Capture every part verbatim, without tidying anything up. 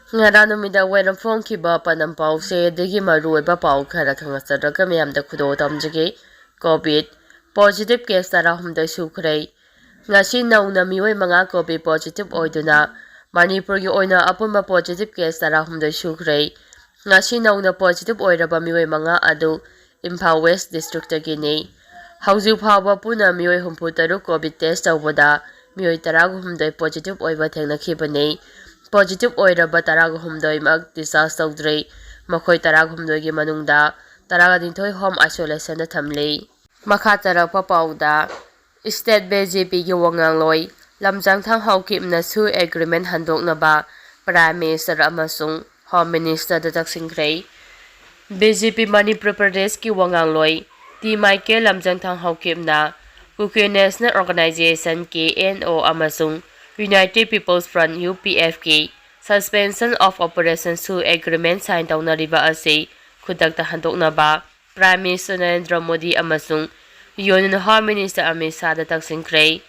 ꯉꯔꯥꯡ ꯅꯨꯃꯤꯗꯥꯡ ꯋꯥꯏꯔꯝ ꯐꯣꯡꯈꯤꯕ ꯄꯥꯟꯗꯝ ꯄꯥꯎꯁꯦ ꯑꯗꯒꯤ ꯃꯔꯨꯑꯣꯏꯕ ꯄꯥꯎ ꯈꯔ ꯈꯪꯍꯟꯖꯔꯒ ꯃꯌꯥꯝꯗ ꯈꯨꯗꯣꯜ ꯇꯝꯖꯒꯦ꯫ COVID positive case ꯇꯔꯥꯍꯨꯝꯗꯣꯏ ꯁꯨꯈ꯭ꯔꯦ꯫ ꯉꯁꯤ ꯅꯧꯅ ꯃꯤꯑꯣꯏ ꯃꯉꯥ COVID positive ꯑꯣꯏꯗꯨꯅ ꯃꯅꯤꯄꯨꯔꯒꯤ ꯑꯣꯏꯅ ꯑꯄꯨꯟꯕ positive case ꯇꯔꯥꯍꯨꯝꯗꯣꯏ ꯁꯨꯈ꯭ꯔꯦ꯫ ꯉꯁꯤ ꯅꯧꯅ positive ꯑꯣꯏꯔꯕ ꯃꯤꯑꯣꯏ ꯃꯉꯥ ꯑꯗꯨ ꯏꯝꯐꯥꯜ West district ꯇꯒꯤꯅꯤ꯫ ꯍꯧꯖꯤꯛ ꯐꯥꯎꯕ ꯄꯨꯟꯅ ꯃꯤꯑꯣꯏ ꯍꯨꯝꯐꯨ ꯇꯔꯨꯛ COVID test ꯇꯧꯕꯗ ꯃꯤꯑꯣꯏ ꯇꯔꯥꯍꯨꯝꯗꯣꯏ positive ꯑꯣꯏꯕ ꯊꯦꯡꯅꯈꯤꯕꯅꯤ꯫ Positive ꯑꯣꯏꯔꯕ ꯇꯔꯥꯍꯨꯝꯗꯣꯏꯃꯛ discharge ꯇꯧꯗ꯭ꯔꯤ꯫ ꯃꯈꯣꯏ ꯇꯔꯥꯍꯨꯝꯗꯣꯏꯒꯤ ꯃꯅꯨꯡꯗ ꯇꯔꯥꯅꯤꯊꯣꯏ home isolation ꯗ ꯊꯝꯂꯤ꯫ ꯃꯈꯥ ꯇꯥꯔꯛꯄ ꯄꯥꯎꯗ, State BJP ꯒꯤ ꯋꯥꯉꯥꯡꯂꯣꯏ ꯂꯝꯖꯥꯡꯊꯥꯡ ꯍꯥꯎꯀꯤꯞꯅ SoO agreement ꯍꯟꯗꯣꯛꯅꯕ Prime Minister ꯑꯃꯁꯨꯡ Home Minister ꯗ ꯇꯛꯁꯤꯟꯈ꯭ꯔꯦ꯫ BJP ꯃꯅꯤꯄꯨꯔ ꯄ꯭ꯔꯗꯦꯁꯀꯤ ꯋꯥꯉꯥꯡꯂꯣꯏ ꯇꯤ ꯃꯥꯏꯀꯦꯜ ꯂꯝꯖꯥꯡꯊꯥꯡ ꯍꯥꯎꯀꯤꯞꯅ Kuki National Organisation, KNO, ꯑꯃꯁꯨꯡ United People's Front, UPF ꯀꯤ Suspension of Operation SoO agreement sign ꯇꯧꯅꯔꯤꯕ ꯑꯁꯤ ꯈꯨꯗꯛꯇ ꯍꯟꯗꯣꯛꯅꯕ Prime Minister ꯅꯔꯦꯟꯗ꯭ꯔ ꯃꯣꯗꯤ ꯑꯃꯁꯨꯡ Union Home Minister Amit ꯁꯥꯍꯗ ꯇꯛꯁꯤꯟꯈ꯭ꯔꯦ꯫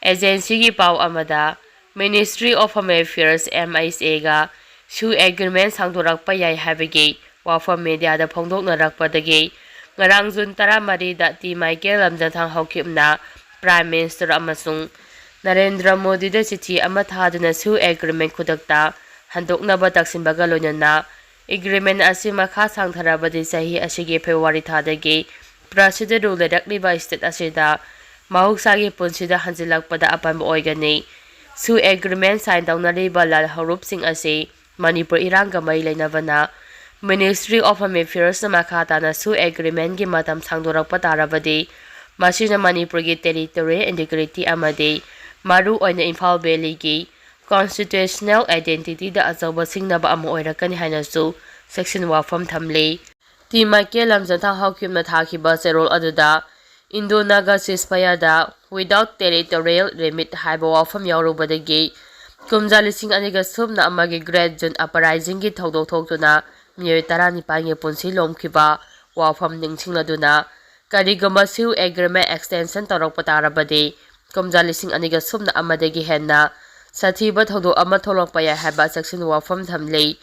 Agency ꯒꯤ ꯄꯥꯎ ꯑꯃꯗ, Ministry of Home Affairs, MHA ꯒ SoO agreement ꯁꯥꯡꯗꯣꯔꯛꯄ ꯌꯥꯏ ꯍꯥꯏꯕꯒꯤ ꯋꯥꯐꯝ media ꯗ ꯐꯣꯡꯗꯣꯛꯅꯔꯛꯄꯗꯒꯤ ꯉꯔꯥꯡ June ꯇꯔꯥꯃꯔꯤꯗ ꯇꯤ ꯃꯥꯏꯀꯦꯜ ꯂꯝꯖꯥꯡꯊꯥꯡ ꯍꯥꯎꯀꯤꯞꯅ Prime Minister ꯑꯃꯁꯨꯡ ꯅꯔꯦꯟꯗ꯭ꯔ ꯃꯣꯗꯤꯗ ꯆꯤꯊꯤ ꯑꯃ ꯊꯥꯗꯨꯅ SoO agreement ꯈꯨꯗꯛꯇ ꯍꯟꯗꯣꯛꯅꯕ ꯇꯛꯁꯤꯟꯕꯒ ꯂꯣꯏꯅꯅ agreement ꯑꯁꯤ ꯃꯈꯥ ꯁꯥꯡꯊꯔꯕꯗꯤ ꯆꯍꯤ ꯑꯁꯤꯒꯤ February ꯊꯥꯗꯒꯤ ꯄ꯭ꯔꯁꯤꯗ ꯔꯨ ꯂꯩꯔꯛꯂꯤꯕ state ꯑꯁꯤꯗ ꯃꯍꯧꯁꯥꯒꯤ ꯄꯨꯟꯁꯤꯗ ꯍꯟꯖꯤꯜꯂꯛꯄꯗ ꯑꯄꯟꯕ ꯑꯣꯏꯒꯅꯤ꯫ SoO agreement sign ꯇꯧꯅꯔꯤꯕ ꯂꯥꯜꯍꯧꯂꯨꯞꯁꯤꯡ ꯑꯁꯤ ꯃꯅꯤꯄꯨꯔ ꯏꯔꯥꯡꯒ ꯃꯔꯤ ꯂꯩꯅꯕꯅ Ministry of Home Affairs ꯅ ꯃꯈꯥ ꯇꯥꯅ SoO agreement ꯒꯤ ꯃꯇꯝ ꯁꯥꯡꯗꯣꯔꯛꯄ ꯇꯥꯔꯕꯗꯤ ꯃꯁꯤꯅ ꯃꯅꯤꯄꯨꯔꯒꯤ territorial integrity ꯑꯃꯗꯤ ꯃꯔꯨ ꯑꯣꯏꯅ ꯏꯝꯐꯥꯜ Valley ꯒꯤ constitutional identity ꯗ ꯑꯆꯧꯕ ꯁꯤꯡꯅꯕ ꯑꯃ ꯑꯣꯏꯔꯛꯀꯅꯤ ꯍꯥꯏꯅꯁꯨ ꯆꯦꯛꯁꯤꯟ ꯋꯥꯐꯝ ꯊꯝꯂꯤ꯫ ꯇꯤ ꯃꯥꯏꯀꯦꯜ ꯂꯝꯖꯥꯡꯊꯥꯡ ꯍꯥꯎꯀꯤꯞꯅ ꯊꯥꯈꯤꯕ ꯆꯦꯔꯣꯜ ꯑꯗꯨꯗ Indo-Naga ceasefire ꯗ without territorial limit ꯍꯥꯏꯕ ꯋꯥꯐꯝ ꯌꯥꯎꯔꯨꯕꯗꯒꯤ ꯀꯨꯝꯖꯥ ꯂꯤꯁꯤꯡ ꯑꯅꯤꯒ ꯁꯨꯞꯅ ꯑꯃꯒꯤ Great June Uprising ꯒꯤ ꯊꯧꯗꯣꯛ ꯊꯣꯛꯇꯨꯅ ꯃꯤꯑꯣꯏ ꯇꯔꯥꯅꯤꯄꯥꯟꯒꯤ ꯄꯨꯟꯁꯤ ꯂꯣꯝꯈꯤꯕ ꯋꯥꯐꯝ ꯅꯤꯡꯁꯤꯡꯂꯗꯨꯅ, ꯀꯔꯤꯒꯨꯝꯕ SoO agreement extension ꯇꯧꯔꯛꯄ ꯇꯥꯔꯕꯗꯤ ꯀꯨꯝꯖꯥ ꯂꯤꯁꯤꯡ ꯑꯅꯤꯒ ꯁꯨꯞꯅ ꯑꯃꯗꯒꯤ ꯍꯦꯟꯅ ꯁꯥꯊꯤꯕ ꯊꯧꯗꯣꯛ ꯑꯃ ꯊꯣꯛꯂꯛꯄ ꯌꯥꯏ ꯍꯥꯏꯕ ꯆꯦꯛꯁꯤꯟ ꯋꯥꯐꯝ ꯊꯝꯂꯤ꯫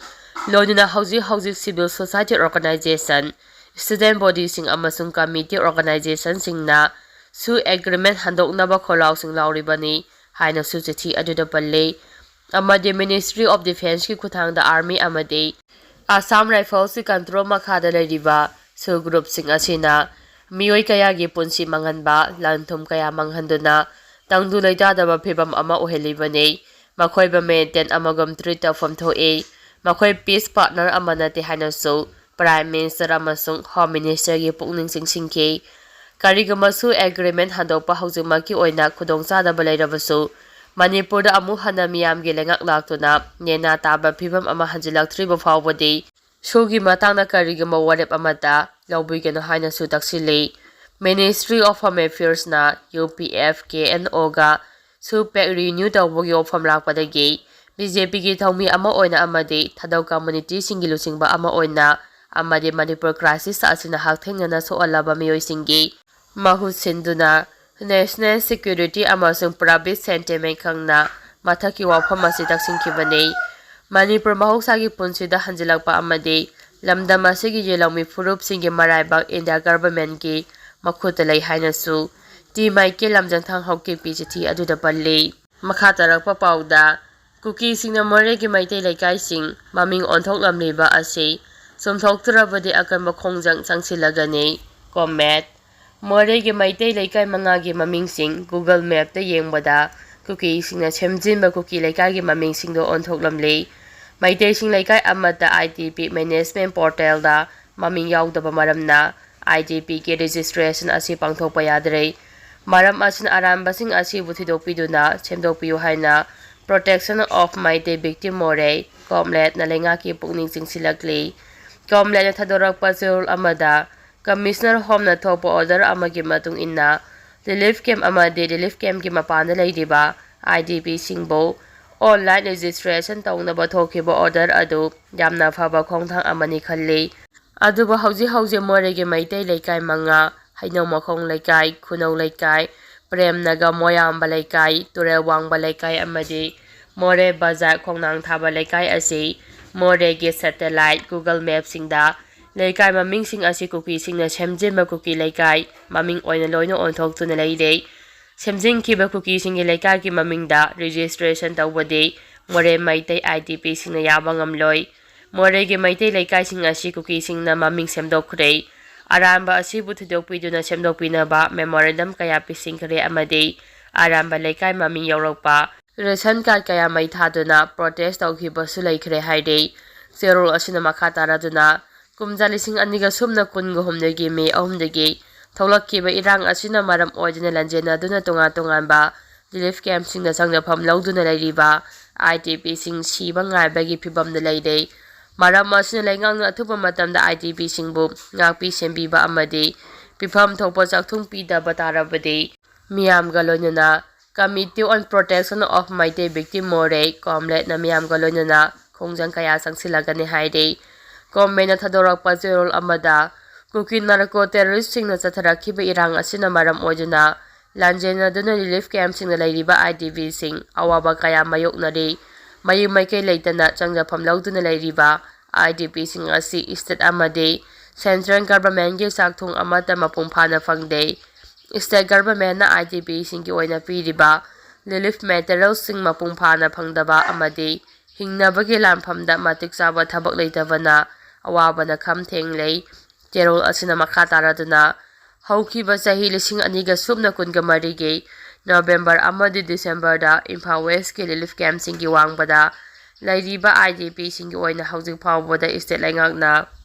ꯂꯣꯏꯅꯅ ꯍꯧꯖꯤꯛ ꯍꯧꯖꯤꯛ civil society organization, student bodyꯁꯤꯡ ꯑꯃꯁꯨꯡ committee organizationꯁꯤꯡꯅ ꯁꯨ agreement ꯍꯟꯗꯣꯛꯅꯕ ꯈꯣꯜꯂꯥꯎꯁꯤꯡ ꯂꯥꯎꯔꯤꯕꯅꯤ ꯍꯥꯏꯅꯁꯨ ꯆꯤꯊꯤ ꯑꯗꯨꯗ ꯄꯜꯂꯤ꯫ ꯑꯃꯗꯤ Ministry of Defenceꯀꯤ ꯈꯨꯠꯊꯥꯡꯗ army ꯑꯃꯗꯤ Assam Riflesꯀꯤ control ꯃꯈꯥꯗ ꯂꯩꯔꯤꯕ ꯁꯨ groupꯁꯤꯡ ꯑꯁꯤꯅ ꯃꯤꯑꯣꯏ ꯀꯌꯥꯒꯤ ꯄꯨꯟꯁꯤ ꯃꯥꯡꯍꯟꯕ, ꯂꯟ ꯊꯨꯝ ꯀꯌꯥ ꯃꯥꯡꯍꯟꯗꯨꯅ ꯇꯪꯗꯨ ꯂꯩꯇꯥꯗꯕ ꯐꯤꯕꯝ ꯑꯃ ꯑꯣꯏꯍꯜꯂꯤꯕꯅꯤ꯫ ꯃꯈꯣꯏꯕꯨ maintain ꯑꯃꯒꯨꯝ treat ꯇꯧꯐꯝ ꯊꯣꯛꯏ꯫ ꯃꯈꯣꯏ peace partner ꯑꯃ ꯅꯠꯇꯦ ꯍꯥꯏꯅꯁꯨ Prime Minister ꯑꯃꯁꯨꯡ Home Ministerꯒꯤ ꯄꯨꯛꯅꯤꯡ ꯆꯤꯡꯁꯤꯟꯈꯤ꯫ ꯀꯔꯤꯒꯨꯝꯕ ꯁꯨ agreement ꯍꯟꯗꯣꯛꯄ ꯍꯧꯖꯤꯛꯃꯛꯀꯤ ꯑꯣꯏꯅ ꯈꯨꯗꯣꯡꯆꯥꯗꯕ ꯂꯩꯔꯕꯁꯨ, ꯃꯅꯤꯄꯨꯔꯗ ꯑꯃꯨꯛ ꯍꯟꯅ ꯃꯤꯌꯥꯝꯒꯤ ꯂꯩꯉꯥꯛ ꯂꯥꯛꯇꯨꯅ ꯅꯦꯅꯥ ꯇꯥꯕ ꯐꯤꯕꯝ ꯑꯃ ꯍꯟꯖꯤꯜꯂꯛꯇ꯭ꯔꯤꯕ ꯐꯥꯎꯕꯗꯤ ꯁꯨꯒꯤ ꯃꯇꯥꯡꯗ ꯀꯔꯤꯒꯨꯝꯕ ꯋꯥꯔꯦꯞ ꯑꯃꯠꯇ ꯂꯧꯕꯤꯒꯅꯨ ꯍꯥꯏꯅꯁꯨ ꯇꯛꯁꯤꯜꯂꯤ꯫ Ministry of Home Affairsꯅ UPF KNOꯒ ꯁꯨ pact renew ꯇꯧꯕꯒꯤ ꯋꯥꯐꯝ ꯂꯥꯛꯄꯗꯒꯤ BJPꯒꯤ ꯊꯧꯃꯤ ꯑꯃ ꯑꯣꯏꯅ ꯑꯃꯗꯤ ꯊꯥꯗꯧ communityꯁꯤꯡꯒꯤ ꯂꯨꯆꯤꯡꯕ ꯑꯃ ꯑꯣꯏꯅ ꯑꯃꯗꯤ ꯃꯅꯤꯄꯨꯔ crisis ꯑꯁꯤꯅ ꯍꯛꯊꯦꯡꯅꯅ ꯁꯣꯛꯍꯜꯂꯕ ꯃꯤꯑꯣꯏꯁꯤꯡꯒꯤ ꯃꯍꯨꯠ ꯁꯤꯟꯗꯨꯅ national security ꯑꯃꯁꯨꯡ public sentiment ꯈꯪꯅ ꯃꯊꯛꯀꯤ ꯋꯥꯐꯝ ꯑꯁꯤ ꯇꯛꯁꯤꯟꯈꯤꯕꯅꯤ꯫ ꯃꯅꯤꯄꯨꯔ ꯃꯍꯧꯁꯥꯒꯤ ꯄꯨꯟꯁꯤꯗ ꯍꯟꯖꯤꯜꯂꯛꯄ ꯑꯃꯗꯤ ꯂꯝꯗꯝ ꯑꯁꯤꯒꯤ ꯌꯦꯜꯍꯧꯃꯤ ꯐꯨꯔꯨꯞꯁꯤꯡꯒꯤ ꯃꯔꯥꯏꯕꯥꯛ India governmentꯀꯤ ꯃꯈꯨꯠꯇ ꯂꯩ ꯍꯥꯏꯅꯁꯨ ꯇꯤ ꯃꯥꯏꯀꯦꯜ ꯂꯝꯖꯪꯊꯥꯡ ꯍꯧꯀꯤꯞꯀꯤ ꯆꯤꯊꯤ ꯑꯗꯨꯗ ꯄꯜꯂꯤ꯫ ꯃꯈꯥ ꯇꯥꯔꯛꯄ ꯄꯥꯎꯗ, ꯀꯨꯀꯤꯁꯤꯡꯅ ꯃꯣꯔꯦꯒꯤ ꯃꯩꯇꯩ ꯂꯩꯀꯥꯏꯁꯤꯡ ꯃꯃꯤꯡ ꯑꯣꯟꯊꯣꯛꯂꯝꯂꯤꯕ ꯑꯁꯤ ꯆꯨꯝꯊꯣꯛꯇ꯭ꯔꯕꯗꯤ ꯑꯀꯟꯕ ꯈꯣꯡꯖꯪ ꯆꯪꯁꯤꯜꯂꯒꯅꯤ꯫ Comment꯫ ꯃꯣꯔꯦꯒꯤ ꯃꯩꯇꯩ ꯂꯩꯀꯥꯏ ꯃꯉꯥꯒꯤ ꯃꯃꯤꯡꯁꯤꯡ Google Mapꯇ ꯌꯦꯡꯕꯗ ꯀꯨꯀꯤꯁꯤꯡꯅ ꯁꯦꯝꯖꯤꯟꯕ ꯀꯨꯀꯤ ꯂꯩꯀꯥꯏꯒꯤ ꯃꯃꯤꯡꯁꯤꯡꯗꯣ ꯑꯣꯟꯊꯣꯛꯂꯝꯂꯤ꯫ ꯃꯩꯇꯩꯁꯤꯡ ꯂꯩꯀꯥꯏ ꯑꯃꯠꯇ IDP management portalꯗ ꯃꯃꯤꯡ ꯌꯥꯎꯗꯕ ꯃꯔꯝꯅ IDPꯒꯤ registration ꯑꯁꯤ ꯄꯥꯡꯊꯣꯛꯄ ꯌꯥꯗ꯭ꯔꯦ꯫ ꯃꯔꯝ ꯑꯁꯤꯅ ꯑꯔꯥꯟꯕꯁꯤꯡ ꯑꯁꯤꯕꯨ ꯊꯤꯗꯣꯛꯄꯤꯗꯨꯅ ꯁꯦꯝꯗꯣꯛꯄꯤꯌꯨ ꯍꯥꯏꯅ Protection of Meitei Victim Moreh, COMLEDꯅ ꯂꯩꯉꯥꯛꯀꯤ ꯄꯨꯛꯅꯤꯡ ꯆꯤꯡꯁꯤꯜꯂꯛꯂꯤ꯫ COMLEDꯅ ꯊꯥꯗꯣꯔꯛꯄ ꯆꯦꯔꯣꯜ ꯑꯃꯗ Commissioner Homeꯅ ꯊꯣꯛꯄ order ꯑꯃꯒꯤ ꯃꯇꯨꯡ ꯏꯟꯅ relief camp ꯑꯃꯗꯤ relief campꯀꯤ ꯃꯄꯥꯟꯗ ꯂꯩꯔꯤꯕ IDPꯁꯤꯡꯕꯨ online registration ꯇꯧꯅꯕ ꯊꯣꯛꯈꯤꯕ order ꯑꯗꯨ ꯌꯥꯝꯅ ꯐꯕ ꯈꯣꯡꯊꯥꯡ ꯑꯃꯅꯤ ꯈꯜꯂꯤ꯫ ꯑꯗꯨꯕꯨ ꯍꯧꯖꯤꯛ ꯍꯧꯖꯤꯛ ꯃꯣꯔꯦꯒꯤ ꯃꯩꯇꯩ ꯂꯩꯀꯥꯏ ꯃꯉꯥ, ꯍꯩꯅꯧꯃꯈꯣꯡ ꯂꯩꯀꯥꯏ, ꯈꯨꯅꯧ ꯂꯩꯀꯥꯏ, ꯄ꯭ꯔꯦꯝꯅꯒꯔ, ꯃꯣꯌꯥꯝꯕ ꯂꯩꯀꯥꯏ, ꯇꯨꯔꯦꯜ ꯋꯥꯡꯕ ꯂꯩꯀꯥꯏ ꯑꯃꯗꯤ ꯃꯣꯔꯦ ꯕꯖꯥꯔ ꯈꯣꯡꯅꯥꯡ ꯊꯥꯕ ꯂꯩꯀꯥꯏ ꯑꯁꯤ ꯃꯣꯔꯦꯒꯤ ꯁꯦꯇꯦꯂꯥꯏꯠ ꯒꯨꯒꯜ ꯃꯦꯞꯁꯤꯡꯗ ꯂꯩꯀꯥꯏ ꯃꯃꯤꯡꯁꯤꯡ ꯑꯁꯤ ꯀꯨꯀꯤꯁꯤꯡꯅ ꯁꯦꯝꯖꯤꯟꯕ ꯀꯨꯀꯤ ꯂꯩꯀꯥꯏ ꯃꯃꯤꯡ ꯑꯣꯏꯅ ꯂꯣꯏꯅ ꯑꯣꯟꯊꯣꯛꯇꯨꯅ ꯂꯩꯔꯦ꯫ ꯁꯦꯝꯖꯤꯟꯈꯤꯕ ꯀꯨꯀꯤꯁꯤꯡꯒꯤ ꯂꯩꯀꯥꯏꯒꯤ ꯃꯃꯤꯡꯗ ꯔꯦꯖꯤꯁꯇ꯭ꯔꯦꯁꯟ ꯇꯧꯕꯗꯤ ꯃꯣꯔꯦ ꯃꯩꯇꯩ ꯑꯥꯏ ꯗꯤ ꯄꯤꯁꯤꯡꯅ ꯌꯥꯕ ꯉꯝꯂꯣꯏ꯫ ꯃꯣꯔꯦꯒꯤ ꯃꯩꯇꯩ ꯂꯩꯀꯥꯏꯁꯤꯡ ꯑꯁꯤ ꯀꯨꯀꯤꯁꯤꯡꯅ ꯃꯃꯤꯡ ꯁꯦꯝꯗꯣꯛꯈ꯭ꯔꯦ꯫ ꯑꯔꯥꯟꯕ ꯑꯁꯤꯕꯨ ꯊꯤꯗꯣꯛꯄꯤꯗꯨꯅ ꯁꯦꯝꯗꯣꯛꯄꯤꯅꯕ ꯃꯦꯃꯣꯔꯦꯟꯗꯝ ꯀꯌꯥ ꯄꯤꯁꯤꯟꯈ꯭ꯔꯦ ꯑꯃꯗꯤ ꯑꯔꯥꯟꯕ ꯂꯩꯀꯥꯏ ꯃꯃꯤꯡ ꯌꯥꯎꯔꯛꯄ ꯔꯦꯁꯟ ꯀꯥꯔꯗ ꯀꯌꯥ ꯃꯩ ꯊꯥꯗꯨꯅ ꯄ꯭ꯔꯣꯇꯦꯁ ꯇꯧꯈꯤꯕꯁꯨ ꯂꯩꯈ꯭ꯔꯦ ꯍꯥꯏꯔꯤ꯫ ꯆꯦꯔꯣꯜ ꯑꯁꯤꯅ ꯃꯈꯥ ꯇꯥꯔꯗꯨꯅ ꯀꯨꯝꯖꯥ ꯂꯤꯁꯤꯡ ꯑꯅꯤꯒ ꯁꯨꯞꯅ ꯀꯨꯟꯒ ꯍꯨꯝꯗꯣꯏꯒꯤ ꯃꯦ ꯑꯍꯨꯝꯗꯒꯤ ꯊꯣꯛꯂꯛꯈꯤꯕ ꯏꯔꯥꯡ ꯑꯁꯤꯅ ꯃꯔꯝ ꯑꯣꯏꯗꯨꯅ ꯂꯥꯟꯖꯦꯟꯅꯗꯨꯅ ꯇꯣꯉꯥꯟ ꯇꯣꯉꯥꯟꯕ ꯔꯤꯂꯤꯐ ꯀꯦꯝꯞꯁꯤꯡꯗ ꯆꯪꯖꯐꯝ ꯂꯧꯗꯨꯅ ꯂꯩꯔꯤꯕ ꯑꯥꯏ ꯗꯤ ꯄꯤꯁꯤꯡ ꯁꯤꯕ ꯉꯥꯏꯕꯒꯤ ꯐꯤꯕꯝꯗ ꯂꯩꯔꯦ꯫ ꯃꯔꯝ ꯑꯁꯤꯅ ꯂꯩꯉꯥꯛꯅ ꯑꯊꯨꯕ ꯃꯇꯝꯗ ꯑꯥꯏ ꯗꯤ ꯄꯤꯁꯤꯡꯕꯨ ꯉꯥꯛꯄꯤ ꯁꯦꯟꯕꯤꯕ ꯑꯃꯗꯤ ꯄꯤꯐꯝ ꯊꯣꯛꯄ ꯆꯥꯛꯊꯨꯡ ꯄꯤꯗꯕ ꯇꯥꯔꯕꯗꯤ ꯃꯤꯌꯥꯝꯒ ꯂꯣꯏꯅꯅ Committee on Protection of Meitei Victim ꯃꯣꯔꯦ ꯀꯣꯝꯂꯦꯠꯅ ꯃꯤꯌꯥꯝꯒ ꯂꯣꯏꯅꯅ ꯈꯣꯡꯖꯪ ꯀꯌꯥ ꯆꯪꯁꯤꯜꯂꯒꯅꯤ ꯍꯥꯏꯔꯤ꯫ ꯀꯣꯝꯃꯦꯅ ꯊꯥꯗꯣꯔꯛꯄ ꯆꯦꯔꯣꯜ ꯑꯃꯗ ꯀꯨꯀꯤ ꯅꯥꯔꯀꯣ ꯇꯦꯔꯣꯔꯤꯁꯁꯤꯡꯅ ꯆꯠꯊꯔꯛꯈꯤꯕ ꯏꯔꯥꯡ ꯑꯁꯤꯅ ꯃꯔꯝ ꯑꯣꯏꯗꯨꯅ ꯂꯥꯟꯖꯦꯟꯅꯗꯨꯅ ꯔꯤꯂꯤꯐ ꯀꯦꯝꯞꯁꯤꯡꯗ ꯂꯩꯔꯤꯕ ꯑꯥꯏ ꯗꯤ ꯄꯤꯁꯤꯡ ꯑꯋꯥꯕ ꯀꯌꯥ ꯃꯥꯌꯣꯛꯅꯔꯤ꯫ ꯃꯌꯨꯝ ꯃꯩꯀꯩ ꯂꯩꯇꯅ ꯆꯪꯖꯐꯝ ꯂꯧꯗꯨꯅ ꯂꯩꯔꯤꯕ ꯑꯥꯏ ꯗꯤ ꯄꯤꯁꯤꯡ ꯑꯁꯤ ꯁ꯭ꯇꯦꯠ ꯑꯃꯗꯤ ꯁꯦꯟꯇ꯭ꯔꯦꯜ ꯒꯚꯔꯟꯃꯦꯟꯠꯀꯤ ꯆꯥꯛꯊꯨꯡ ꯑꯃꯠꯇ ꯃꯄꯨꯡ ꯐꯥꯅ ꯐꯪꯗꯦ꯫ ꯁ꯭ꯇꯦꯠ ꯒꯚꯔꯟꯃꯦꯟꯠꯅ ꯑꯥꯏ ꯗꯤ ꯄꯤꯁꯤꯡꯒꯤ ꯑꯣꯏꯅ ꯄꯤꯔꯤꯕ ꯔꯤꯂꯤꯐ ꯃꯦꯇꯔꯤꯌꯦꯜꯁꯤꯡ ꯃꯄꯨꯡ ꯐꯥꯅ ꯐꯪꯗꯕ ꯑꯃꯗꯤ ꯍꯤꯡꯅꯕꯒꯤ ꯂꯥꯟꯐꯝꯗ ꯃꯇꯤꯛ ꯆꯥꯕ ꯊꯕꯛ ꯂꯩꯇꯕꯅ ꯑꯋꯥꯕꯅ ꯈꯝ ꯊꯦꯡꯂꯦ꯫ ꯆꯦꯔꯣꯜ ꯑꯁꯤꯅ ꯃꯈꯥ ꯇꯥꯔꯗꯨꯅ ꯍꯧꯈꯤꯕ ꯆꯍꯤ ꯂꯤꯁꯤꯡ ꯑꯅꯤꯒ ꯁꯨꯞꯅ ꯀꯨꯟꯒ ꯃꯔꯤꯒꯤ ꯅꯣꯕꯦꯝꯕꯔ ꯑꯃꯗꯤ ꯗꯤꯁꯦꯝꯕꯔꯗ ꯏꯝꯐꯥꯜ ꯋꯦꯁ꯭ꯠꯀꯤ ꯔꯤꯂꯤꯐ ꯀꯦꯝꯞꯁꯤꯡꯒꯤ ꯋꯥꯡꯃꯗ ꯂꯩꯔꯤꯕ ꯑꯥꯏ ꯗꯤ ꯄꯤꯁꯤꯡꯒꯤ ꯑꯣꯏꯅ ꯍꯧꯖꯤꯛ ꯐꯥꯎꯕꯗ ꯁ꯭ꯇꯦꯠ ꯂꯩꯉꯥꯛꯅ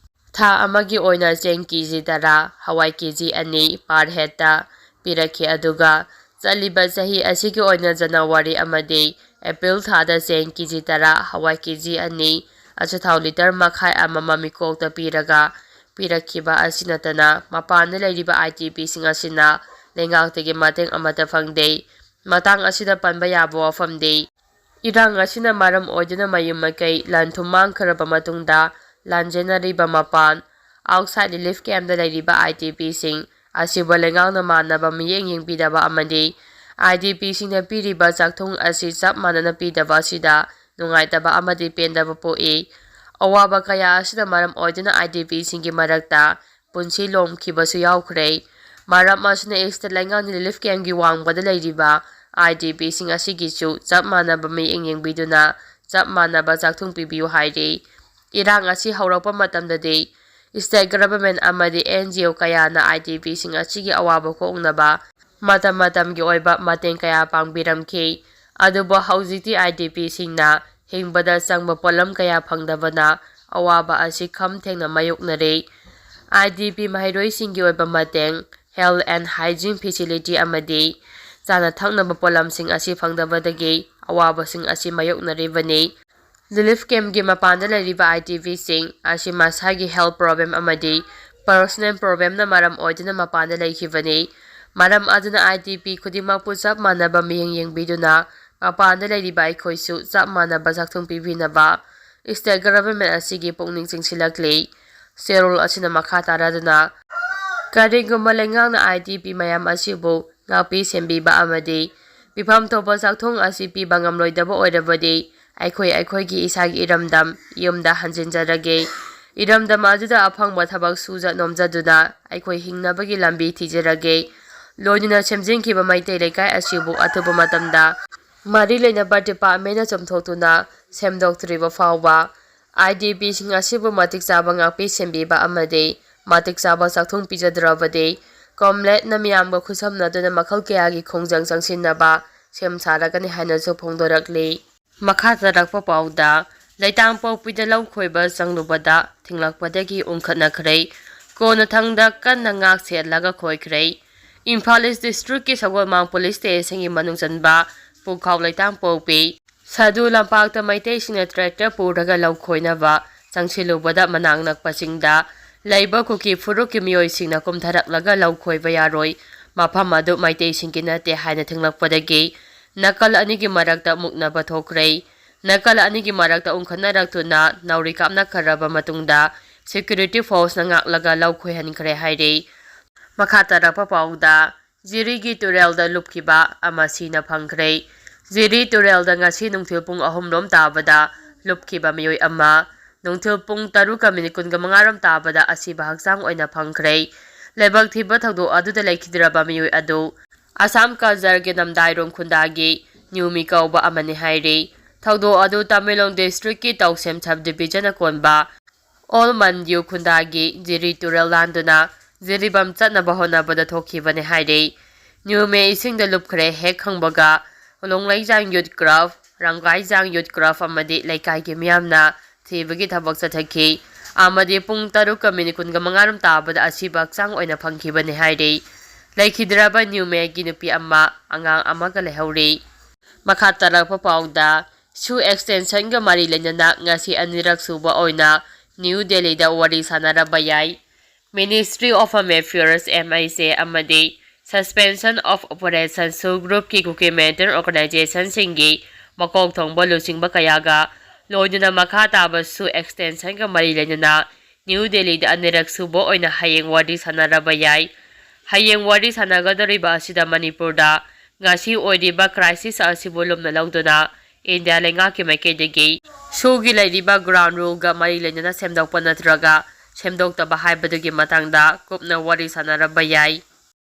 ꯊꯥ ꯑꯃꯒꯤ ꯑꯣꯏꯅ ꯆꯦꯡ ꯀꯦ ꯖꯤ ꯇꯔꯥ, ꯍꯋꯥꯏ ꯀꯦ ꯖꯤ ꯑꯅꯤ per headꯇ ꯄꯤꯔꯛꯈꯤ, ꯑꯗꯨꯒ ꯆꯠꯂꯤꯕ ꯆꯍꯤ ꯑꯁꯤꯒꯤ ꯑꯣꯏꯅ ꯖꯅꯋꯥꯔꯤ ꯑꯃꯗꯤ ꯑꯦꯄ꯭ꯔꯤꯜ ꯊꯥꯗ ꯆꯦꯡ ꯀꯦ ꯖꯤ ꯇꯔꯥ, ꯍꯋꯥꯏ ꯀꯦ ꯖꯤ ꯑꯅꯤ, ꯑꯆꯥꯊꯥꯎ ꯂꯤꯇꯔ ꯃꯈꯥꯏ ꯑꯃꯃꯝ ꯃꯤꯀꯣꯛꯇ ꯄꯤꯔꯒ ꯄꯤꯔꯛꯈꯤꯕ ꯑꯁꯤ ꯅꯠꯇꯅ ꯃꯄꯥꯟꯗ ꯂꯩꯔꯤꯕ ꯑꯥꯏ ꯗꯤ ꯄꯤꯁꯤꯡ ꯑꯁꯤꯅ ꯂꯩꯉꯥꯛꯇꯒꯤ ꯃꯇꯦꯡ ꯑꯃꯠꯇ ꯐꯪꯗꯦ꯫ ꯃꯇꯥꯡ ꯑꯁꯤꯗ ꯄꯟꯕ ꯌꯥꯕ ꯋꯥꯐꯝꯗꯤ, ꯏꯔꯥꯡ ꯑꯁꯤꯅ ꯃꯔꯝ ꯑꯣꯏꯗꯨꯅ ꯃꯌꯨꯝ ꯃꯀꯩ, ꯂꯟ ꯊꯨꯝ ꯃꯥꯡꯈ꯭ꯔꯕ ꯃꯇꯨꯡꯗ ꯂꯥꯟꯖꯦꯟꯅꯔꯤꯕ ꯃꯄꯥꯟ, outside relief campꯇ ꯂꯩꯔꯤꯕ ꯑꯥꯏ ꯗꯤ ꯄꯤꯁꯤꯡ ꯑꯁꯤꯕꯨ ꯂꯩꯉꯥꯛꯅ ꯃꯥꯟꯅꯕ ꯃꯤꯠꯌꯦꯡ ꯌꯦꯡꯕꯤꯗꯕ ꯑꯃꯗꯤ IDPꯁꯤꯡꯅ ꯄꯤꯔꯤꯕ ꯆꯥꯛꯊꯨꯡ ꯑꯁꯤ ꯆꯞ ꯃꯥꯟꯅꯅ ꯄꯤꯗꯕ ꯑꯁꯤꯗ ꯅꯨꯡꯉꯥꯏꯇꯕ ꯑꯃꯗꯤ ꯄꯦꯟꯗꯕ ꯄꯣꯛꯏ꯫ ꯑꯋꯥꯕ ꯀꯌꯥ ꯑꯁꯤꯅ ꯃꯔꯝ ꯑꯣꯏꯗꯨꯅ IDPꯁꯤꯡꯒꯤ ꯃꯔꯛꯇ ꯄꯨꯟꯁꯤ ꯂꯣꯝꯈꯤꯕꯁꯨ ꯌꯥꯎꯈ꯭ꯔꯦ꯫ ꯃꯔꯝ ꯑꯁꯤꯅ Eastern ꯂꯩꯉꯥꯛꯅ relief campꯀꯤ ꯋꯥꯡꯃꯗ ꯂꯩꯔꯤꯕ IDPꯁꯤꯡ ꯑꯁꯤꯒꯤꯁꯨ ꯆꯞ ꯃꯥꯟꯅꯕ ꯃꯤꯠꯌꯦꯡ ꯌꯦꯡꯕꯤꯗꯨꯅ ꯆꯞ ꯃꯥꯟꯅꯕ ꯆꯥꯛꯊꯨꯡ ꯄꯤꯕꯤꯌꯨ ꯍꯥꯏꯔꯤ꯫ ꯏꯔꯥꯡ ꯑꯁꯤ ꯍꯧꯔꯛꯄ ꯃꯇꯝꯗꯗꯤ state government ꯑꯃꯗꯤ NGO ꯀꯌꯥꯅ IDPꯁꯤꯡ ꯑꯁꯤꯒꯤ ꯑꯋꯥꯕ ꯀꯣꯛꯅꯕ ꯃꯇꯝ ꯃꯇꯝꯒꯤ ꯑꯣꯏꯕ ꯃꯇꯦꯡ ꯀꯌꯥ ꯄꯥꯡꯕꯤꯔꯝꯈꯤ꯫ ꯑꯗꯨꯕꯨ ꯍꯧꯖꯤꯛꯇꯤ IDPꯁꯤꯡꯅ ꯍꯤꯡꯕꯗ ꯆꯪꯕ ꯄꯣꯠꯂꯝ ꯀꯌꯥ ꯐꯪꯗꯕꯅ ꯑꯋꯥꯕ ꯑꯁꯤ ꯈꯝ ꯊꯦꯡꯅ ꯃꯥꯌꯣꯛꯅꯔꯤ꯫ IDP ꯃꯍꯩꯔꯣꯏꯁꯤꯡꯒꯤ ꯑꯣꯏꯕ ꯃꯇꯦꯡ, health and hygiene facility ꯑꯃꯗꯤ ꯆꯥꯅ ꯊꯛꯅꯕ ꯄꯣꯠꯂꯝꯁꯤꯡ ꯑꯁꯤ ꯐꯪꯗꯕꯗꯒꯤ ꯑꯋꯥꯕꯁꯤꯡ ꯑꯁꯤ ꯃꯥꯌꯣꯛꯅꯔꯤꯕꯅꯤ꯫ Relief campꯀꯤ ꯃꯄꯥꯟꯗ ꯂꯩꯔꯤꯕ IDPꯁꯤꯡ ꯑꯁꯤ ꯃꯁꯥꯒꯤ health problem ꯑꯃꯗꯤ personal problemꯅ ꯃꯔꯝ ꯑꯣꯏꯗꯨꯅ ꯃꯄꯥꯟꯗ ꯂꯩꯈꯤꯕꯅꯤ꯫ ꯃꯔꯝ ꯑꯗꯨꯅ IDP ꯈꯨꯗꯤꯡꯃꯛꯄꯨ ꯆꯞ ꯃꯥꯟꯅꯕ ꯃꯤꯠꯌꯦꯡ ꯌꯦꯡꯕꯤꯗꯨꯅ ꯃꯄꯥꯟꯗ ꯂꯩꯔꯤꯕ ꯑꯩꯈꯣꯏꯁꯨ ꯆꯞ ꯃꯥꯟꯅꯕ ꯆꯥꯛꯊꯨꯡ ꯄꯤꯕꯤꯅꯕ state government ꯑꯁꯤꯒꯤ ꯄꯨꯛꯅꯤꯡ ꯆꯤꯡꯁꯤꯜꯂꯛꯂꯤ꯫ ꯆꯦꯔꯣꯜ ꯑꯁꯤꯅ ꯃꯈꯥ ꯇꯥꯔꯗꯨꯅ, ꯀꯔꯤꯒꯨꯝꯕ ꯂꯩꯉꯥꯛꯅ IDP ꯃꯌꯥꯝ ꯑꯁꯤꯕꯨ ꯉꯥꯛꯄꯤ ꯁꯦꯟꯕꯤꯕ ꯑꯃꯗꯤ ꯄꯤꯐꯝ ꯊꯣꯛꯄ ꯆꯥꯛꯊꯨꯡ ꯑꯁꯤ ꯄꯤꯕ ꯉꯝꯂꯣꯏꯗꯕ ꯑꯣꯏꯔꯕꯗꯤ, ꯑꯩꯈꯣꯏ ꯑꯩꯈꯣꯏꯒꯤ ꯏꯁꯥꯒꯤ ꯏꯔꯝꯗꯝ ꯌꯨꯝꯗ ꯍꯟꯖꯤꯟꯖꯔꯒꯦ꯫ ꯏꯔꯝꯗꯝ ꯑꯗꯨꯗ ꯑꯐꯪꯕ ꯊꯕꯛ ꯁꯨꯖ ꯅꯣꯝꯖꯗꯨꯅ ꯑꯩꯈꯣꯏ ꯍꯤꯡꯅꯕꯒꯤ ꯂꯝꯕꯤ ꯊꯤꯖꯔꯒꯦ꯫ ꯂꯣꯏꯅꯅ ꯁꯦꯝꯖꯤꯟꯈꯤꯕ ꯃꯩꯇꯩ ꯂꯩꯀꯥꯏ ꯑꯁꯤꯕꯨ ꯑꯊꯨꯕ ꯃꯇꯝꯗ ꯃꯔꯤ ꯂꯩꯅꯕ departmentꯅ ꯆꯨꯝꯊꯣꯛꯇꯨꯅ ꯁꯦꯝꯗꯣꯛꯇ꯭ꯔꯤꯕ ꯐꯥꯎꯕ IDPꯁꯤꯡ ꯑꯁꯤꯕꯨ ꯃꯇꯤꯛ ꯆꯥꯕ ꯉꯥꯛꯄꯤ ꯁꯦꯟꯕꯤꯕ ꯑꯃꯗꯤ ꯃꯇꯤꯛ ꯆꯥꯕ ꯆꯥꯛꯊꯨꯡ ꯄꯤꯖꯗ꯭ꯔꯕꯗꯤ ꯀꯣꯝꯂꯦꯠꯅ ꯃꯤꯌꯥꯝꯒ ꯈꯨꯠꯁꯝꯅꯗꯨꯅ ꯃꯈꯜ ꯀꯌꯥꯒꯤ ꯈꯣꯡꯖꯪ ꯆꯪꯁꯤꯟꯅꯕ ꯁꯦꯝ ꯁꯥꯔꯒꯅꯤ ꯍꯥꯏꯅꯁꯨ ꯐꯣꯡꯗꯣꯔꯛꯂꯤ꯫ ꯃꯈꯥ ꯇꯥꯔꯛꯄ ꯄꯥꯎꯗ, ꯂꯩꯇꯥꯡꯄꯣꯛꯄꯤꯗ ꯂꯧ ꯈꯣꯏꯕ ꯆꯪꯂꯨꯕꯗ ꯊꯤꯡꯂꯛꯄꯗꯒꯤ ꯎꯪꯈꯠꯅꯈ꯭ꯔꯦ꯫ ꯀꯣꯟꯅꯊꯪꯗ ꯀꯟꯅ ꯉꯥꯛ ꯁꯦꯠꯂꯒ ꯈꯣꯏꯈ꯭ꯔꯦ꯫ ꯏꯝꯐꯥꯜ East districtꯀꯤ ꯁꯒꯣꯜꯃꯥꯡ police stationꯒꯤ ꯃꯅꯨꯡ ꯆꯟꯕ ꯄꯨꯈꯥꯎ ꯂꯩꯇꯥꯡꯄꯣꯛꯄꯤ ꯁꯥꯗꯨ ꯂꯝꯄꯥꯛꯇ ꯃꯩꯇꯩꯁꯤꯡꯅ tractor ꯄꯨꯔꯒ ꯂꯧ ꯈꯣꯏꯅꯕ ꯆꯪꯁꯤꯜꯂꯨꯕꯗ ꯃꯅꯥꯛ ꯅꯛꯄꯁꯤꯡꯗ ꯂꯩꯕ ꯀꯨꯀꯤ ꯐꯨꯔꯨꯞꯀꯤ ꯃꯤꯑꯣꯏꯁꯤꯡꯅ ꯀꯨꯝꯊꯔꯛꯂꯒ ꯂꯧ ꯈꯣꯏꯕ ꯌꯥꯔꯣꯏ, ꯃꯐꯝ ꯑꯗꯨ ꯃꯩꯇꯩꯁꯤꯡꯒꯤ ꯅꯠꯇꯦ ꯍꯥꯏꯅ ꯊꯤꯡꯂꯛꯄꯗꯒꯤ ꯅꯥꯀꯜ ꯑꯅꯤꯒꯤ ꯃꯔꯛꯇ ꯃꯨꯛꯅꯕ ꯊꯣꯛꯈ꯭ꯔꯦ꯫ ꯅꯥꯀꯜ ꯑꯅꯤꯒꯤ ꯃꯔꯛꯇ ꯎꯪꯈꯠꯅꯔꯛꯇꯨꯅ ꯅꯥꯎꯔꯤ ꯀꯥꯞꯅꯈ꯭ꯔꯕ ꯃꯇꯨꯡꯗ security forceꯅ ꯉꯥꯛꯂꯒ ꯂꯧ ꯈꯣꯏꯍꯟꯈ꯭ꯔꯦ ꯍꯥꯏꯔꯤ꯫ ꯃꯈꯥ ꯇꯥꯔꯛꯄ ꯄꯥꯎꯗ, ꯖꯤꯔꯤꯒꯤ ꯇꯨꯔꯦꯜꯗ ꯂꯨꯞꯈꯤꯕ ꯑꯃ ꯁꯤꯅ ꯐꯪꯈ꯭ꯔꯦ꯫ ꯖꯤꯔꯤ ꯇꯨꯔꯦꯜꯗ ꯉꯁꯤ ꯅꯨꯡꯊꯤꯜ ꯄꯨꯡ ꯑꯍꯨꯝ ꯂꯣꯝ ꯇꯥꯕꯗ ꯂꯨꯞꯈꯤꯕ ꯃꯤꯑꯣꯏ ꯑꯃ, ꯅꯨꯡꯊꯤꯜ ꯄꯨꯡ ꯇꯔꯨꯛꯀ ꯃꯤꯅꯤꯠ ꯀꯨꯟꯒ ꯃꯉꯥ ꯔꯣꯝ ꯇꯥꯕꯗ ꯑꯁꯤꯕ ꯍꯛꯆꯥꯡ ꯑꯣꯏꯅ ꯐꯪꯈ꯭ꯔꯦ꯫ ꯂꯥꯏꯕꯛ ꯊꯤꯕ ꯊꯧꯗꯣꯛ ꯑꯗꯨꯗ ꯂꯩꯈꯤꯗ꯭ꯔꯕ ꯃꯤꯑꯣꯏ ꯑꯗꯨ ꯑꯁꯥꯝ ꯀꯜꯆꯔꯒꯤ ꯅꯝꯗꯥꯏꯔꯣꯡ ꯈꯨꯟꯗꯥꯒꯤ ꯅ꯭ꯌꯨꯃꯤ ꯀꯧꯕ ꯑꯃꯅꯤ ꯍꯥꯏꯔꯤ꯫ ꯊꯧꯗꯣꯛ ꯑꯗꯨ ꯇꯃꯦꯡꯂꯣꯡ ꯗꯤꯁꯇ꯭ꯔꯤꯛꯀꯤ ꯇꯧꯁꯦꯝ ꯁꯕ ꯗꯤꯕꯤꯖꯟꯅ ꯀꯣꯟꯕ ꯑꯣꯜ ꯃꯟꯗ꯭ꯌꯨ ꯈꯨꯟꯗꯥꯒꯤ ꯖꯤꯔꯤ ꯇꯨꯔꯦꯜ ꯂꯥꯟꯗꯨꯅ ꯖꯤꯔꯤꯕꯝ ꯆꯠꯅꯕ ꯍꯣꯠꯅꯕꯗ ꯊꯣꯛꯈꯤꯕꯅꯤ ꯍꯥꯏꯔꯤ꯫ ꯅ꯭ꯌꯨꯃꯦ ꯏꯁꯤꯡꯗ ꯂꯨꯞꯈ꯭ꯔꯦ ꯍꯦꯛ ꯈꯪꯕꯒ ꯂꯣꯡꯂꯩꯖꯥꯡ ꯌꯨꯠ ꯀ꯭ꯂꯕ, ꯔꯪꯒꯥꯏꯖꯥꯡ ꯌꯨꯠ ꯀ꯭ꯂꯕ ꯑꯃꯗꯤ ꯂꯩꯀꯥꯏꯒꯤ ꯃꯤꯌꯥꯝꯅ ꯊꯤꯕꯒꯤ ꯊꯕꯛ ꯆꯠꯊꯈꯤ ꯑꯃꯗꯤ ꯄꯨꯡ ꯇꯔꯨꯛꯀ ꯃꯤꯅꯤꯠ ꯀꯨꯟꯒ ꯃꯉꯥ ꯔꯣꯝ ꯇꯥꯕꯗ ꯑꯁꯤꯕ ꯍꯛꯆꯥꯡ ꯑꯣꯏꯅ ꯐꯪꯈꯤꯕꯅꯤ ꯍꯥꯏꯔꯤ꯫ ꯂꯩꯈꯤꯗ꯭ꯔꯕ ꯅ꯭ꯌꯨꯃꯦꯒꯤ ꯅꯨꯄꯤ ꯑꯃ, ꯑꯉꯥꯡ ꯑꯃꯒ ꯂꯩꯍꯧꯔꯤ꯫ ꯃꯈꯥ ꯇꯥꯔꯛꯄ ꯄꯥꯎꯗ, ꯁꯨ ꯑꯦꯛꯁꯇꯦꯟꯁꯟꯒ ꯃꯔꯤ ꯂꯩꯅꯅ ꯉꯁꯤ ꯑꯅꯤꯔꯛ ꯁꯨꯕ ꯑꯣꯏꯅ ꯅ꯭ꯌꯨ ꯗꯦꯜꯂꯤꯗ ꯋꯥꯔꯤ ꯁꯥꯟꯅꯔꯕ ꯌꯥꯏ꯫ Ministry of Home Affairs, M H A, ꯑꯃꯗꯤ Suspension of Operation ꯁꯨ ꯒ꯭ꯔꯨꯞꯀꯤ ꯀꯨꯀꯤ ꯃꯤꯂꯤꯇꯦꯟ ꯑꯣꯔꯒꯅꯥꯏꯖꯦꯁꯟꯁꯤꯡꯒꯤ ꯃꯀꯣꯛ ꯊꯣꯡꯕ ꯂꯨꯆꯤꯡꯕ ꯀꯌꯥꯒ ꯂꯣꯏꯅꯅ ꯃꯈꯥ ꯇꯥꯕ ꯁꯨ ꯑꯦꯛꯁꯇꯦꯟꯁꯟꯒ ꯃꯔꯤ ꯂꯩꯅꯅ ꯅ꯭ꯌꯨ ꯗꯦꯜꯂꯤꯗ ꯑꯅꯤꯔꯛ ꯁꯨꯕ ꯑꯣꯏꯅ ꯍꯌꯦꯡ ꯋꯥꯔꯤ ꯁꯥꯟꯅꯔꯕ ꯌꯥꯏ꯫ ꯍꯌꯦꯡ ꯋꯥꯔꯤ ꯁꯥꯟꯅꯒꯗꯧꯔꯤꯕ ꯑꯁꯤꯗ ꯃꯅꯤꯄꯨꯔꯗ ꯉꯁꯤ ꯑꯣꯏꯔꯤꯕ ꯀ꯭ꯔꯥꯏꯁꯤꯁ ꯑꯁꯤꯕꯨ ꯂꯨꯝꯅ ꯂꯧꯗꯨꯅ ꯏꯟꯗꯤꯌꯥ ꯂꯩꯉꯥꯛꯀꯤ ꯃꯥꯏꯀꯩꯗꯒꯤ ꯁꯨꯒꯤ ꯂꯩꯔꯤꯕ ꯒ꯭ꯔꯥꯎꯟ ꯔꯨꯜꯒ ꯃꯔꯤ ꯂꯩꯅꯅ ꯁꯦꯝꯗꯣꯛꯄ ꯅꯠꯇ꯭ꯔꯒ ꯁꯦꯝꯗꯣꯛꯇꯕ ꯍꯥꯏꯕꯗꯨꯒꯤ ꯃꯇꯥꯡꯗ ꯀꯨꯞꯅ ꯋꯥꯔꯤ ꯁꯥꯟꯅꯔꯕ ꯌꯥꯏ꯫